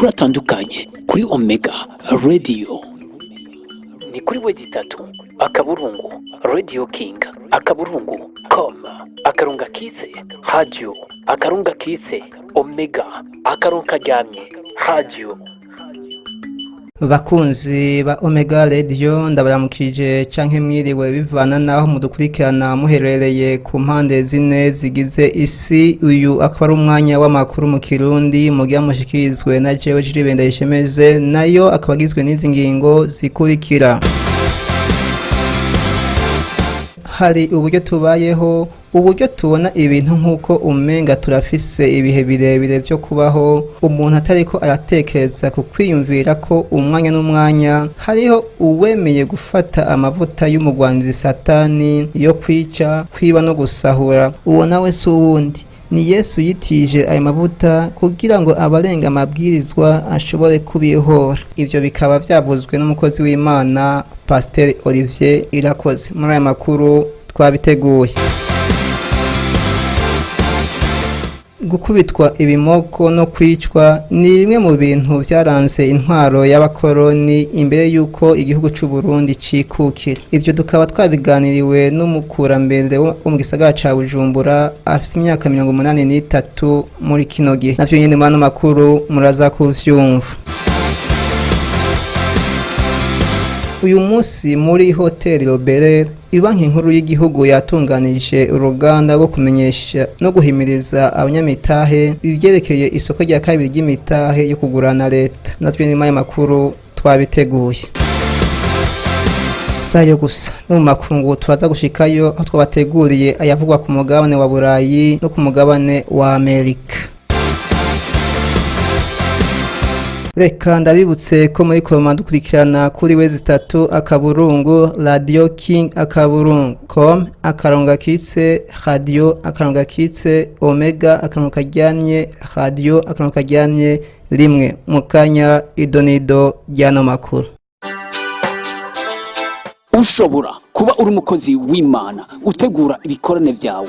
Amakuru atandukanye kuri Omega Radio ni kuri w3.radioking.com akarongo kitse radio akarongo kitse omega akarongo karyamye radio. Bakunzi ba Omega Radio, ndabaramukije canke mwiriwe, bivana naho mudukurikirana muherereye ku mpande zine zigize isi. Uyu akaba ari umwanya w'amakuru mu Kirundi mugira mushikirizwe na jewe Jiribe Ndayishemeze, nayo akaba agizwe n'izi ngingo zikurikira. Hari uburyo tubayeho, uburyo tubona ibintu nk'uko umenga turafise ibihe birebire vyo kubaho, umuntu atariko aratekereza ku kwiyumvira ko umwanya n'umwanya hariho uwemeye gufata amavuta y'umugwanzi Satani yo kwica, kwiba no gusahura. Uwo nawe si uwundi, ni Yesu yitije ayo mavuta kugira ngo abarenga amabwirizwa ashobore kubihora. Ivyo bikaba vyavuzwe n'umukozi w'Imana Pasiteri Olivier Irakoze. Muri aya makuru twabiteguye: gukubitwa ibimoko no kwicwa ni bimwe mu bintu vyaranze intwaro y'abakoroni imbere y'uko igihugu c'u Burundi cikukira. Ivyo tukaba twabiganiriwe n'umukurambere wo mu gisagara ca Bujumbura, afise imyaka 83 muri kino gihe. Navyo nyene muri ano makuru muraza kuvyumva. Uyu munsi muri hoteli Robert, Ibanki Nkuru y'Igihugu yatunganije uruganda rwo kumenyesha no guhimiriza abanyamitahe ivyerekeye isoko rya kabiri ry'imitahe yo kugurana leta. Natwe nyuma y'amakuru twabiteguye. Sayo gusa, no mu makungu turaza gushikayo, aho twabateguriye ayavugwa ku mugabane wa Burayi no ku mugabane wa Amerika. Reka ndabibutse ko muri koma dukurikirana kuri w3.radioking.com akarongo kitse radio akarongo kitse omega akarongo karyamye radio akarongo karyamye rimwe. Mu kanya, idonido ry'ano makuru. Ushobora kuba uri umukozi w'Imana utegura ibikorane byawe.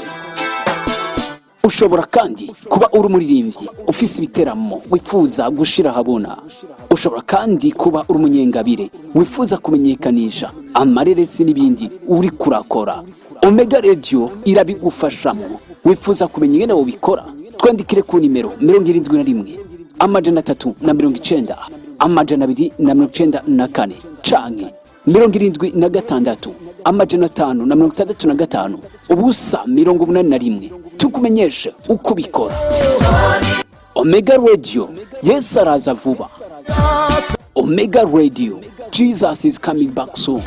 Ushobora kandi kuba uri umuririmbyi ufise ibiteramo wifuza gushira ahabona. Ushobora kandi kuba uri umunyengabire wifuza kumenyekanisha amareresi n'ibindi uri kurakora. Omega Radio irabigufashamo. Wifuza kumenya ingene wobikora? Twandikire ku nimero 71 390 294 canke 76 565 0 81, tukumenyeshe uko ubikora. Omega Radio, Yesu araza vuba. Omega Radio, Jesus is coming back soon.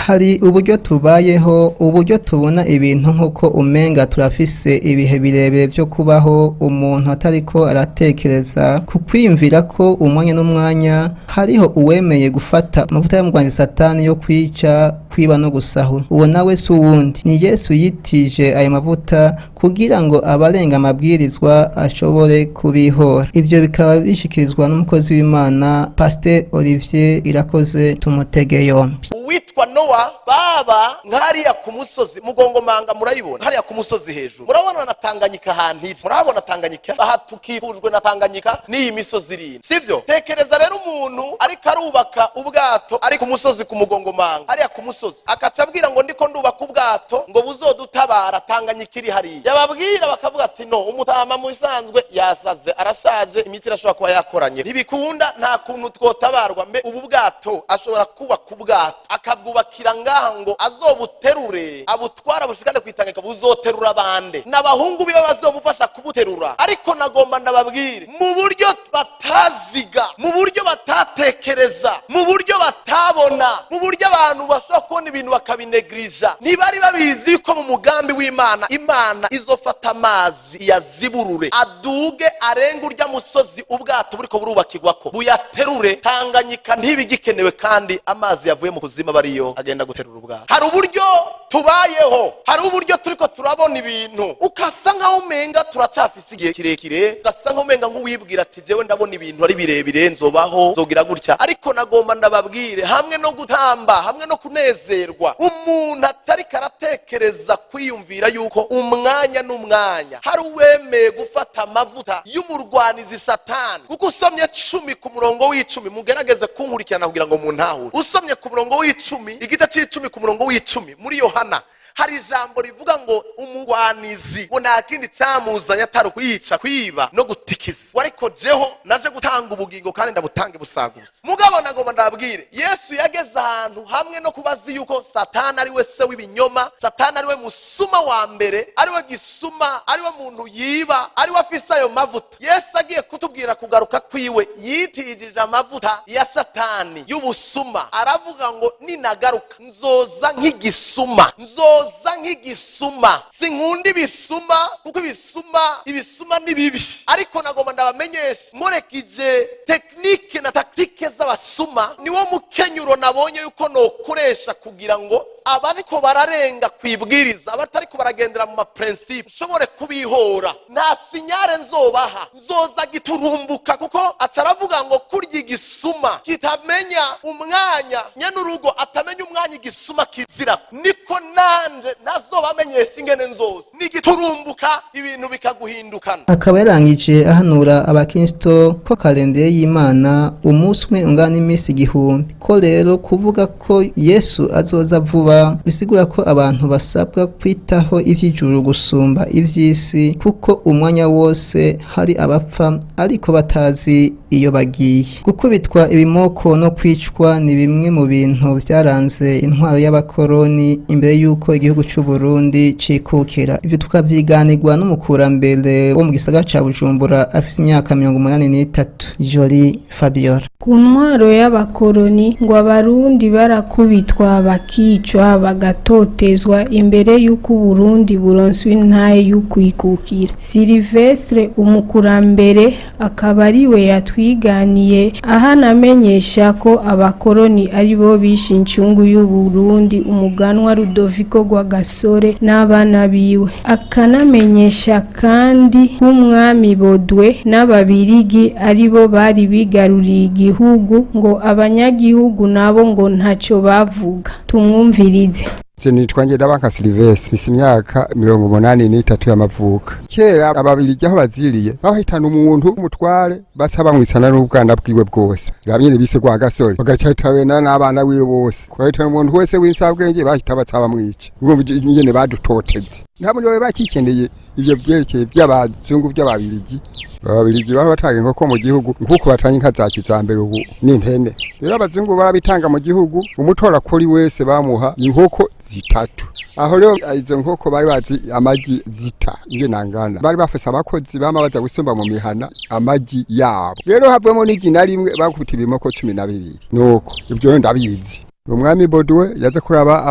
Hari uburyo tubayeho, uburyo tubona ibintu nk'uko umenga turafise ibihe birebire vyo kubaho, umuntu atariko aratekereza ku kwiyumvira ko umwanya n'umwanya hariho uwemeye gufata amavuta y'umugwanzi Satani yo kwica, kwiba no gusahura. Uwo nawe si uwundi, ni Yesu yitije ayo mavuta kugira ngo abarenga amabwirizwa ashobore kubihora. Ivyo bikaba bishikirizwa n'umukozi w'Imana Pasiteri Olivier Irakoze. Tumutege yombi. Uwitwa Nowa, baba nk'hariya ku musozi Mugongomanga, murayibona hariya ku musozi hejuru, murabona na Tanganyika ahantu iri, murabona Tanganyika aha, tukikujwe na Tanganyika n'iyi misozi irindwi, sivyo? Tekereza rero umuntu ariko arubaka ubwato ari ku musozi ku Mugongomanga hariya ku musozi, akaca abwira ngo ndiko ndubaka ubwato ngo buzodutabara, Tanganyika iri hariya. Yababwira bakavuga ati: "No, umutama mu bisanzwe yasaze, arashaje, imitsi irashobora kuba yakoranye, ntibikunda, nta kuntu twotabarwa." Mbe ubu bwato, ashobora kubaka ubwato akabwubakira ngaha ngo azobuterure, abutwara bushikane kwitangika, buzoterura bande? N'abahungu biwe bazomufasha kubuterura? Ariko nagomba ndababwire, mu buryo bataziga, mu buryo batatekereza, mu buryo batabona, mu buryo abantu bashobora kubona ibintu bakabinegirija, ntibari babizi ko mu mugambi w'Imana, Imana izofata amazi iyaziburure, aduge arenge urya musozi ubwato buriko burubakirwako, buyaterure, Tanganyika ntibigikenewe, kandi amazi yavuye mu kuzimu aba ariyo. Avayo agenda guterura ubwato. Hari uburyo tubayeho, hari uburyo turiko turabona ibintu, ukasa nkaho umenga turacafise igihe kirekire, ugasa nkaho umenga nk'uwibwira ati: "Jewe ndabona ibintu ari birebire, nzobaho, nzogira gutya." Ariko nagomba ndababwire, hamwe no gutamba, hamwe no kunezerwa, umuntu atariko aratekereza kwiyumvira yuko umwanya n'umwanya hari uwemeye gufata amavuta y'umurwanizi Satani. Kuko usomye 10 ku murongo w'10, mugerageze kunkurikirana kugira ngo muntahure. Usomye ku murongo w'10, igice c'icumi ku murongo w'10 muri Yohana, hari ijambo rivuga ngo umurwanizi ngo nta kindi cyamuzanye atari ukwica, kwiba no gutikiza. Ariko jeho naje gutanga ubugingo, kandi ndabutange busaguza. Mugabo nagomba ndabwire, Yesu yageze ahantu hamwe no kubazi yuko Satani ari we se w'ibinyoma, Satani ari we musuma wa mbere, ari we gisuma, ari we muntu yiba, ari we afise ayo mavuta. Yesu agiye kutubwira kugaruka kwiwe, yitijije amavuta ya Satani y'ubusuma, aravuga ngo: "Ninagaruka nzoza nk'igisuma, nzoza nk'igisuma." Sinkunda ibisuma, kuko ibisuma ni bibi. Ariko nagomba ndabamenyesha, nkorekije technique na tactique z'abasuma, niwo mukenyuro nabonye yuko nokoresha kugira ngo abariko bararenga kwibwiriza, abatariko baragendera mu ma principes, ushobore kubihora. Nta signal nzobaha, nzoza giturumbuka. Kuko aca aravuga ngo kurya igisuma kitamenya umwanya, nyenurugo atamenya umwanya igisuma kizirako, niko nanje ntazobamenyesha ingene nzoza nigiturumbuka, ibintu bikaguhindukana. Akaba yarangije ahanura abakristo ko calendrier y'Imana umunsi umwe ungana n'iminsi 1000, ko rero kuvuga ko Yesu azoza vuba bisigura ko abantu basabwa kwitaho ivy'ijuru gusumba ivy'isi, kuko umwanya wose hari abapfa ariko batazi iyo bagiye. Gukubitwa ibimoko no kwicwa ni bimwe mu bintu vyaranze intwaro y'abakoroni imbere y'uko igihugu c'u Burundi cikukira. Ibyo tukavyiganirwa n'umukurambere wo mu gisagara ca Bujumbura afise imyaka 83, Jolie Fabiola. Ku ntwaro y'abakoroni ngo Abarundi barakubitwa, bakicwa, bagatotezwa imbere y'uko Uburundi buronswa intahe y'ukwikukira. Silvestre umukurambere akaba ariwe yatwiganiye, ahanamenyesha ko abakoroni aribo bishe incungu y'Uburundi, umuganwa Rudoviko Rwagasore n'abana biwe. Akanamenyesha kandi k'umwami Baudouin n'Ababirigi aribo bari bigaruriye igihugu, ngo abanyagihugu nabo ngo ntacyo bavuga. Tumwumvirize. Je nitwa Ngendabanka Silvestre, mfise imyaka 83 y'amavuko. Kera Ababirigi aho baziriye bahitana umuntu umutware, baca bamwisana n'ubwana bwiwe bwose. Ramye bise Rwagasore, bagaca tabena n'abana wiwe bose. Bahitana umuntu wese w'insabwenge, bahita baca bamwica. Urumva ingene badutoteze. Nta muntu we bakikeneye ivyo vyerekeye by'abazungu, by'Ababirigi. Ababirigi baba batanga inkoko mu gihugu nk'uko batanga inka za kijambere ubu n'impene. Rero abazungu barabitanga mu gihugu, umutora kuri wese bamuha inkoko zitatu. Aho rero izo nkoko bari bazi amagi zita ingene angana. Bari bafise abakozi bama baza gusumba mu mihana amagi yabo. Rero havuyemo n'igi na rimwe, bakubita ibimoko 12. Nuko ibyo rero ndabizi. Umwami Baudouin yaza kuraba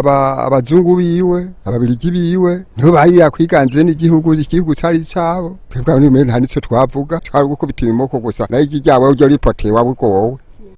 abazungu biwe, Ababirigi biwe, niho bari yakwiganze n'igihugu, igihugu cari cabo. Twebwe ni nta nico twavuga, twari gukubita ibimoko gusa, nayo igi ryabo ryo ripoteye wabugowe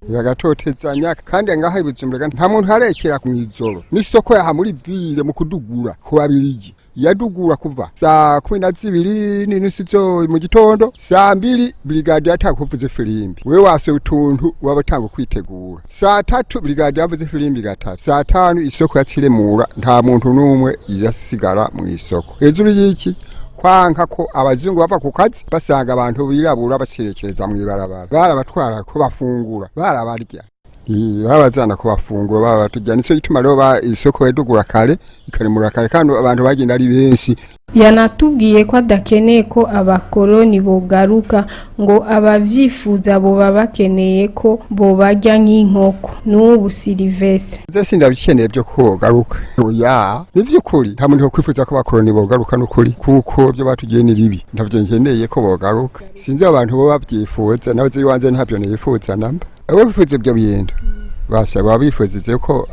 bagatotezanya. Kandi ngaha i Bujumbura nta muntu arekera mw'ijoro n'isoko yaha muri ville mu kudugura ku Babirigi yadugura kuva saa 12:30 zo mu gitondo, saa 2 brigade yatakuvuze firimbi, wewe wase utuntu waba utanga kwitegura, saa 3 brigade yavuze firimbi gatatu, saa 5 isoko yaciremura, nta muntu n'umwe yasigara mu isoko. Hejuru y'iki kwanka ko abazungu bava ku kazi basanga abantu birabura bacirekereza mw'ibarabara, barabatwara ko bafungura, barabarya, babazana kubafungura, babatujya. Nico gituma rero isoko yadugura kare, ikarimura kare, kandi abantu bagenda ari benshi. Yanatubwiye ko adakeneye ko abakoroni bogaruka, ngo abavyifuza boba bakeneye ko bobarya nk'inkoko. N'ubu Silvestre. Ze sindabikeneye byo kogaruka, oya. Ni vy'ukuri nta muntu kwifuza ko abakoroni bogaruka n'ukuri, kuko byo batugiye ni bibi, ntavyo nkeneye ko bogaruka. Sinzi abantu bo babyifuza, nawe iwanze ntabyo nifuza namba. Abo bifuza ibyo bintu basha baba bifuza ko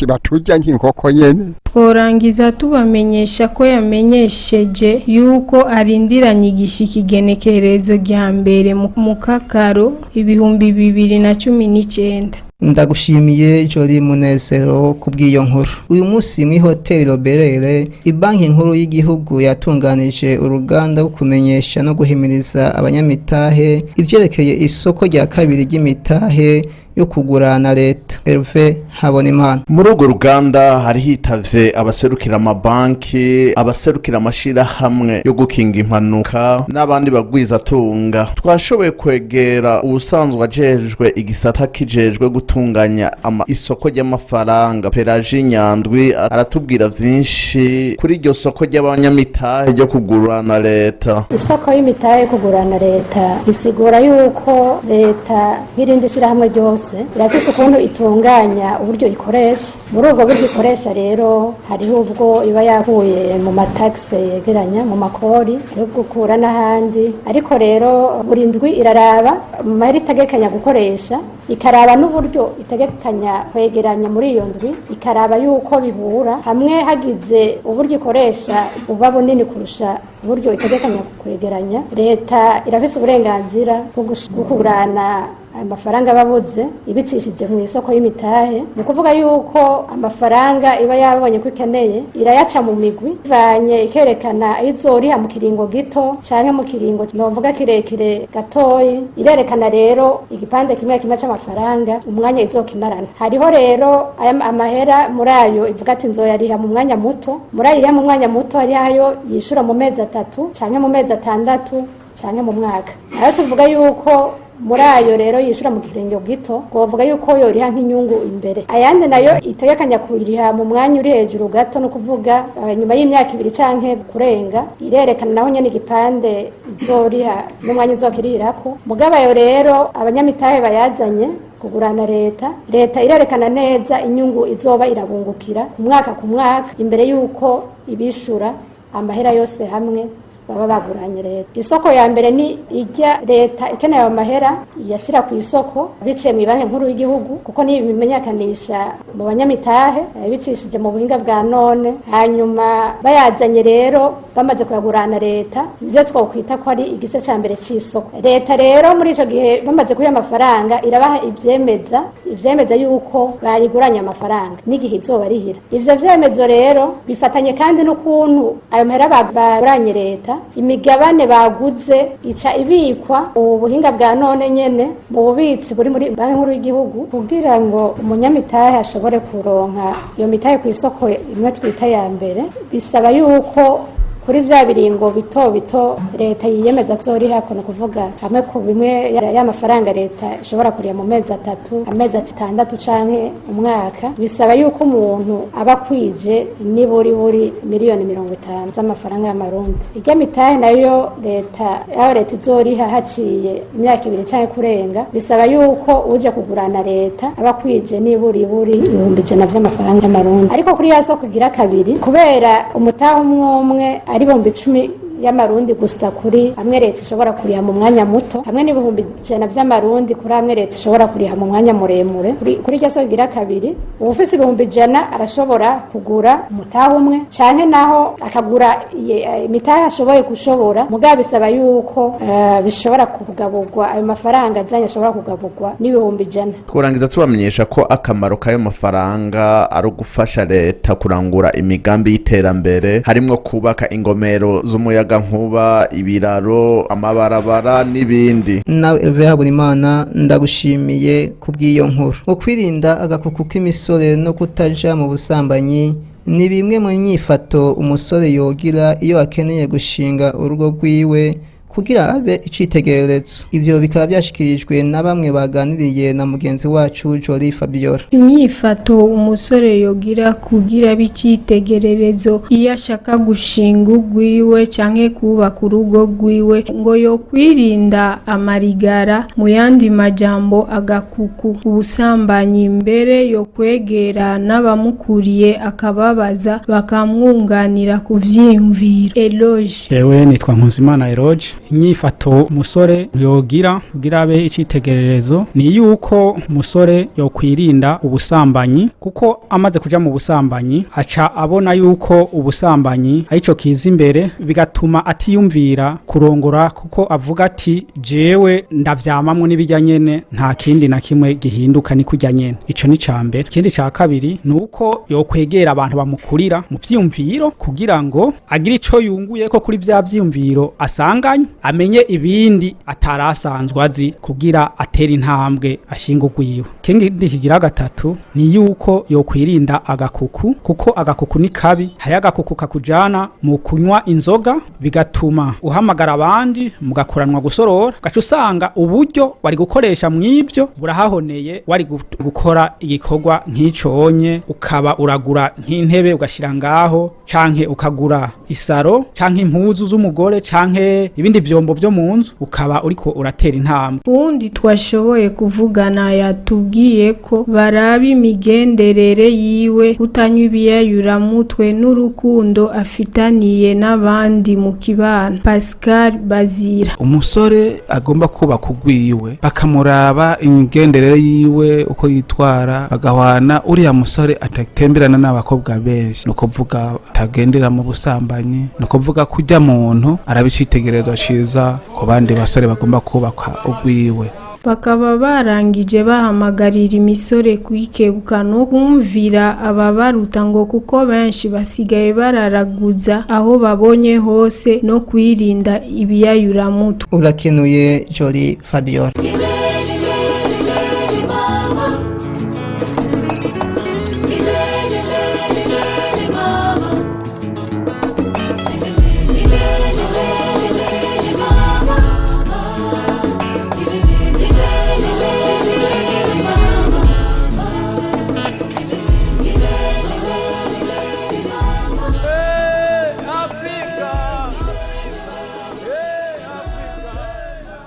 baturya nk'inkoko nyene. Tworangiza tubamenyesha ko yamenyesheje yuko arindiranye igishika igenekerezo rya mbere mu Mukakaro 2019. Ndagushimiye Jori Munezero kubw'iyo nkuru. Uyu munsi muri hoteli Roberere, ibanki nkuru y'igihugu yatunganije uruganda rwo kumenyesha no guhimiriza abanyamitahe ivyerekeye isoko rya kabiri ry'imitahe yo kugurana leta. Hervé Habonimana. Muri urwo ruganda hari hitavye abaserukira amabanki, abaserukira amashirahamwe yo gukinga impanuka n'abandi bagwizatunga. Twashoboye kwegera uwusanzwe ajejwe igisata kijejwe gutunganya isoko ry'amafaranga, Pelagie Nyandwi, aratubwira vyinshi kuri iryo soko ry'abanyamitahe ryo kugurana leta. Isoko y'imitahe yo kugurana leta bisigura yuko leta, nk'irindi shyirahamwe ryose, irafise ukuntu itunganya uburyo ikoresha. Muri ubwo buryo ikoresha rero, hariho ubwo iba yakuye mu matagisi yegeranya mu makori, hariho ubwo ukura n'ahandi. Ariko rero buri ndwi iraraba mu mahera itegekanya gukoresha, ikaraba n'uburyo itegekanya kwegeranya muri iyo ndwi, ikaraba yuko bihura. Hamwe hagize uburyo ikoresha buba bunini kurusha uburyo itegekanya kwegeranya, leta irafise uburenganzira bwo kugurana amafaranga babuze ibicishije mu isoko y'imitahe. Ni ukuvuga yuko amafaranga iba yabonye ko ikeneye irayaca mu migwi ivanye, ikerekana izoriha mu kiringo gito canke mu kiringo novuga kirekire gatoyi. Irerekana rero igipande kimwe kimwe c'amafaranga, umwanya izokimarana. Hariho rero aya amahera muri ayo ivuga ati nzoyariha mu mwanya muto. Muri ayo iriha mu mwanya muto, hariho ayo yishura mu mezi 3 canke mu mezi 6 canke mu mwaka. Ayo tuvuga yuko muri ayo rero yishura mu kiringo gito, twovuga yuko yoriha nk'inyungu imbere. Ayandi nayo itegekanya kuriha mu mwanya uri hejuru gato, no kuvuga nyuma y'imyaka 2 canke kurenga, irerekana naho nyene igipande izoriha n'umwanya izokirirako. Mugabo ayo rero abanyamitahe bayazanye kugurana leta, leta irerekana neza inyungu izoba irabungukira ku mwaka ku mwaka imbere y'uko ibishura amahera yose hamwe baba baguranye leta. Isoko ya mbere ni ijya leta ikeneye ayo mahera iyashyira ku isoko biciye mu Banki Nkuru y'igihugu, kuko niyo ibimenyekanisha mu banyamitahe bicishije mu buhinga bwa none. Hanyuma bayazanye rero, bamaze kuyagurana leta, ibyo twakwita ko ari igice cya mbere cy'isoko. Leta rero muri icyo gihe bamaze kuyiha amafaranga, irabaha ivyemeza yuko bayiguranye amafaranga n'igihe izoba rihira. Ivyo vyemezo rero bifatanye kandi n'ukuntu ayo mahera baguranye leta, imigabane baguze ica ibikwa ubu buhinga bwa none nyene mu bubitsi buri muri Banki Nkuru y'igihugu. Kugira ngo umunyamitahe ashobore kuronka iyo mitahe ku isoko imwe twita ya mbere, bisaba yuko kuri vya biringo bito bito leta yiyemeza azorihako, ni ukuvuga hamwe ku bimwe y'amafaranga leta ishobora kuriha mu mezi 3, amezi 6 canke umwaka, bisaba yuko umuntu aba akwije niburi buri 50 miliyoni z'amafaranga y'amarundi. Irya mitahe nayo leta, aho leta izoriha haciye imyaka 2 canke kurenga, bisaba yuko uje kugurana leta aba akwije niburi buri 100,000 vy'amafaranga y'amarundi. Ariko kuri ya soko igira kabiri, kubera umutahe umwe umwe ari 10,000 y'amarundi gusa kuri amwe leta ishobora kuriha mu mwanya muto, hamwe n'100,000 vy'amarundi kuri amwe leta ishobora kuriha mu mwanya muremure, kuri iryo soko igira kabiri, uwufise 100,000 arashobora kugura umutahe umwe canke naho akagura imitahe ashoboye gushobora. Mugabo bisaba yuko bishobora kugaburwa, ayo mafaranga azanye ashobora kugaburwa n'100,000. Kurangiza tubamenyesha ko akamaro k'ayo mafaranga ari ugufasha leta kurangura imigambi y'iterambere, harimwo kubaka ingomero z'umuyagankuba, ibiraro, amabarabara n'ibindi. Nawe Hervé Habonimana, ndagushimiye kubw'iyo nkuru. Mu kwirinda agakuku k'imisore no kutaja mu busambanyi ni bimwe mu nyifato umusore yogira iyo akeneye gushinga urugo rwiwe kugira abe icitegererezo. Ivyo bikaba vyashikirijwe na bamwe baganiriye na mugenzi wacu Jolie Fabiola. Imyifato umusore yogira kugira b'icyitegererezo iyo ashaka gushinga urwiwe canke kubaka urugo rwiwe, ngo yo kwirinda amarigara, mu yandi majambo agakuku, ubusambanyi. Mbere yo kwegera n'abamukuriye akababaza, bakamwunganira ku vyiyumviro. Eloge. Jewe nitwa Nkunzimana Eloge. Inyifato umusore yogira kugira abe icitegererezo ni yuko umusore yokwirinda ubusambanyi, kuko amaze kuja mu busambanyi aca abona yuko ubusambanyi arico kiza imbere, bigatuma atiyumvira kurongora, kuko avuga ati jewe ndavyamamwo n'ibijya nyene, nta kindi na kimwe gihinduka, ni kurya nyene. Ico ni ca mbere. Ikindi ca kabiri ni uko yokwegera abantu bamukurira mu vyiyumviro kugira ngo agire ico yunguyeko kuri vya vyiyumviro asanganye, amenye ibindi atarasanzwe azi kugira atere intambwe ashinga urwiwe. Ikindi kigira gatatu ni yuko yokwirinda agakuku, kuko agakuku ni kabi. Hari agakuku kakujana mu kunywa inzoga, bigatuma uhamagara abandi mugakoranwa gusorora, ugaca usanga uburyo wari gukoresha mw'ibyo burahahoneye. Wari gukora igikorwa nk'iconye, ukaba uragura nk'intebe ugashyira ngaho, canke ukagura isaro canke impuzu z'umugore canke ibindi vyombo vyo mu nzu, ukaba uriko uratera intambwe. Uwundi twashoboye kuvugana yatubwiye ko baraba imigenderere yiwe, kutanywa ibiyayuramutwe n'urukundo afitaniye n'abandi mu kibano. Pascal Bazira. Umusore agomba kubaka urwiwe, bakamuraba imigenderere yiwe, uko yitwara, bagahwana uriya musore atatemberana n'abakobwa benshi, ni ukuvuga atagendera mu busambanyi, ni ukuvuga ko ujya muntu araba icitegererezo ciza ku bandi basore bagomba kubaka urwiwe. Bakaba barangije bahamagarira imisore kwikebuka no kumvira ababaruta, ngo kuko benshi basigaye bararaguza aho babonye hose, no kwirinda ibiyayuramutwe. Urakenuye Jolie Fabiola.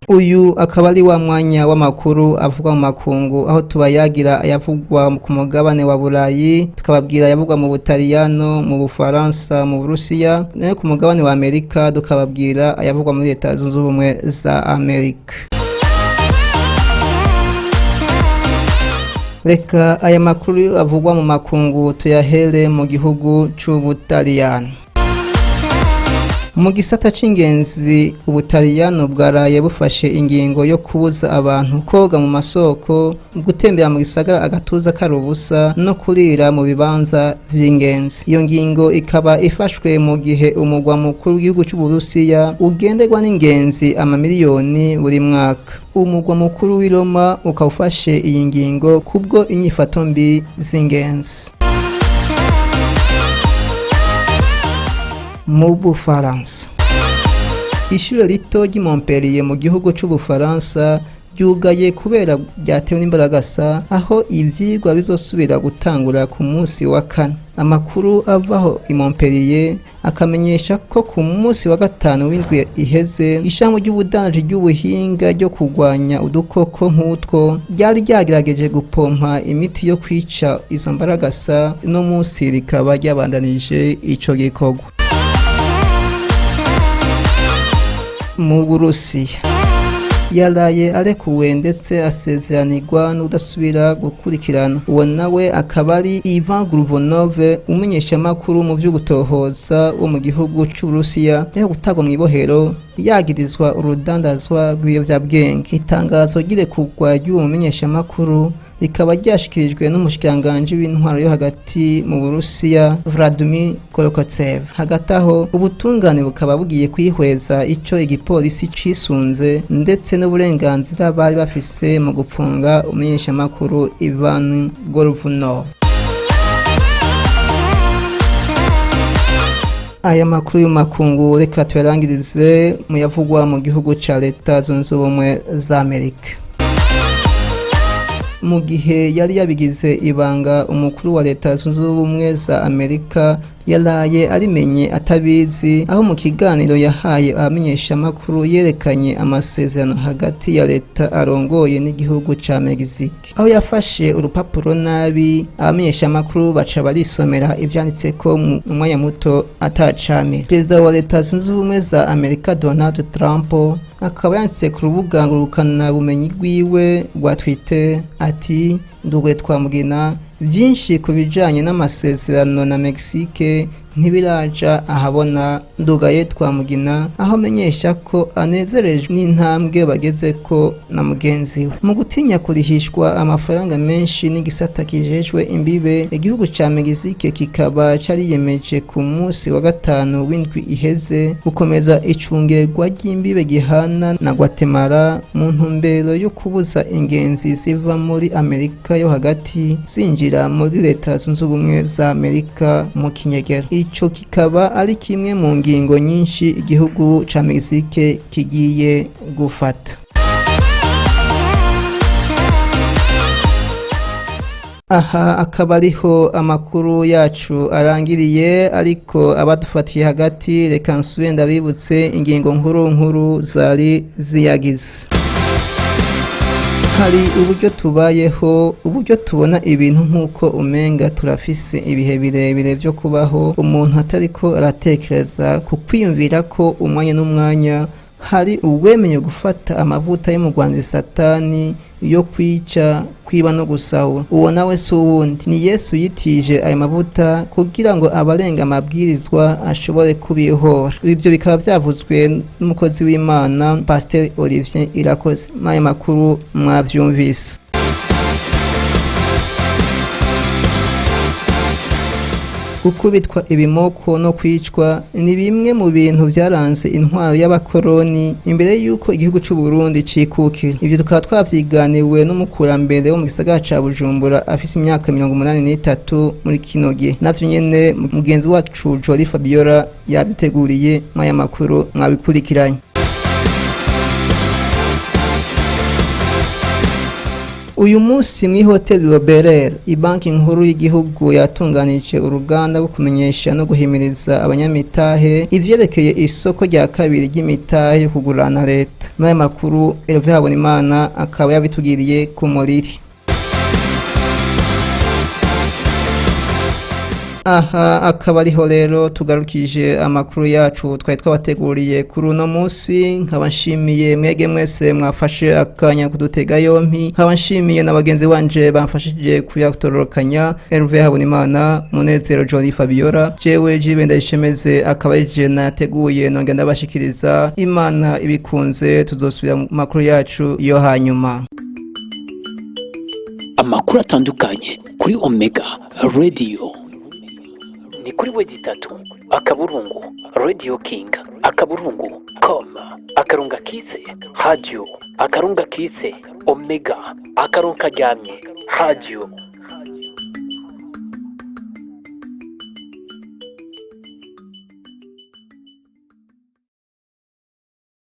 Uyu akaba ari wa mwanya w'amakuru avugwa mu makungu, aho tubayagira ayavugwa ku mugabane wa Burayi, tukababwira ayavugwa mu Butaliyano, mu Bufaransa, mu Burusiya, nayo ku mugabane wa Amerika tukababwira ayavugwa muri Leta Zunze Ubumwe za Amerika. Reka aya makuru avugwa mu makungu tuyahere mu gihugu c'Ubutaliyano. Mu gisata c'ingenzi, Ubutaliyano bwaraye bufashe ingingo yo kubuza abantu koga mu masoko, gutembera mu gisagara agatuza kari ubusa, no kurira mu bibanza vy'ingenzi. Iyo ngingo ikaba ifashwe mu gihe umugwa mukuru w'igihugu c'Uburusiya ugenderwa n'ingenzi amamiliyoni buri mwaka. Umugwa mukuru w'i Roma ukaba ufashe iyi ngingo kubwo inyifato mbi z'ingenzi. Mu Bufaransa, ishure rito ry'i Montpellier mu gihugu c'Ubufaransa ryugaye kubera ryatewe n'imbaragasa, aho ivyigwa bizosubira gutangura ku munsi wa kane. Amakuru avaho i Montpellier akamenyesha ko ku munsi wa gatanu w'indwi iheze, ishami ry'ubudandaji ry'ubuhinga ryo kurwanya udukoko nk'utwo ryari ryagerageje gupompa imiti yo kwica izo mbaragasa, no munsi rikaba ryabandanije ico gikorwa. Mu Burusiya, yaraye arekuwe ndetse asezeranirwa n'udasubira gukurikirana. Uwo nawe akaba ari Ivan Gruvonov, umumenyeshamakuru mu vy'ugutohoza wo mu gihugu c'Uburusiya, yaho gutagwa mw'ibohero yagirizwa urudandazwa rw'ibiyovyabwenge. Itangazo ry'irekurwa ry'uwo mumenyeshamakuru rikaba ryashikirijwe n'umushikiranganji w'intwaro yo hagati mu Burusiya, Vladimir Kolokotsev. Hagati aho, ubutungane bukaba bugiye kwihweza ico igipolisi cisunze ndetse n'uburenganzira bari bafise mu gupfunga umumenyeshamakuru Ivan Golvunov. Aya makuru y'umakungu reka tuyarangirize mu yavugwa mu gihugu ca Leta Zunze Ubumwe za Amerika. Mu gihe yari yabigize ibanga, umukuru wa Leta Zunze Ubumwe za Amerika yaraye arimenye atabizi, aho mu kiganiro yahaye abamenyeshamakuru yerekanye amasezerano hagati ya leta arongoye n'igihugu ca Mexique, aho yafashe urupapuro nabi, abamenyeshamakuru baca barisomera ivyanditseko mu mwanya muto atacamira. Perezida wa Leta Zunze Ubumwe za Amerika Donald Trump akaba yanditse ku rubuga ngurukana bumenyi rwiwe rwa Twitter ati: "Ndugwe twamugina, byinshi ku bijanye n'amasezerano na Mexique ntibiraja ahabona. Ndugaye twamugina." Aho amenyesha ko anezerejwe n'intambwe bageze ko na mugenzi we mu gutinya kurihishwa amafaranga menshi n'igisata kijejwe imbibe. Igihugu ca Mexique kikaba cariyemeje ku munsi wa gatanu w'indwi iheze gukomeza icungerwa ry'imbibe gihana na Guatemala mu ntumbero yo kubuza ingenzi ziva muri Amerika yo hagati zinjira muri Leta Zunze Ubumwe za Amerika mu kinyegero. Ico kikaba ari kimwe mu ngingo nyinshi igihugu ca Mexique kigiye gufata. Aha akaba ariho amakuru yacu arangiriye, ariko abadufatiye hagati, reka nsubire ndabibutse ingingo nkuru nkuru zari ziyagize. Hari uburyo tubayeho, uburyo tubona ibintu nk'uko umenga turafise ibihe birebire byo kubaho, umuntu atariko aratekereza ku kwiyumvira ko umwanya n'umwanya hari uwemeye gufata amavuta y'umugwanzi Satani yo kwica, kwiba no gusahura. Uwo nawe si uwundi, ni Yesu yitije ayo mavuta kugira ngo abarenga amabwirizwa ashobore kubihora. Ibyo bikaba byavuzwe n'umukozi w'Imana Pasiteri Olivier Irakoze. Ayo makuru mwavyumvise. Gukubitwa ibimoko no kwicwa ni bimwe mu bintu byaranze intwaro y'abakoroni imbere y'uko igihugu cy'u Burundi cikukira. Ibyo tukaba twavyiganiwe n'umukurambere wo mu gisagara ca Bujumbura afise imyaka 83 muri kino gihe. Navyo nyene mugenzi wacu Jolie Fabiola yabiteguriye. Mwaya makuru mwabikurikiranye. Uyu munsi muri hoteli Roberere, ibanki nkuru y'igihugu yatunganije uruganda rwo kumenyesha no guhimiriza abanyamitahe ivyerekeye isoko rya kabiri ry'imitahe yo kugurana leta. Muri aya makuru Hervé Habonimana akaba yabitugiriye ku muriri. Aha akaba ariho rero tugarukije amakuru yacu twari twabateguriye kuri uno munsi. Nkaba nshimiye mwege mwese mwafashe akanya kudutega yompi, nkaba nshimiye na bagenzi banje bamfashije kuyatororokanya, Hervé Habonimana, Munezero Jolie Fabiola, jewe Jibe Ndayishemeze akaba ari je nateguye nongera ndabashikiriza. Imana ibikunze tuzosubira mu makuru yacu yo hanyuma. Amakuru atandukanye kuri Omega Radio ni kuri w3.radioking.com /radio _ omega _ radio.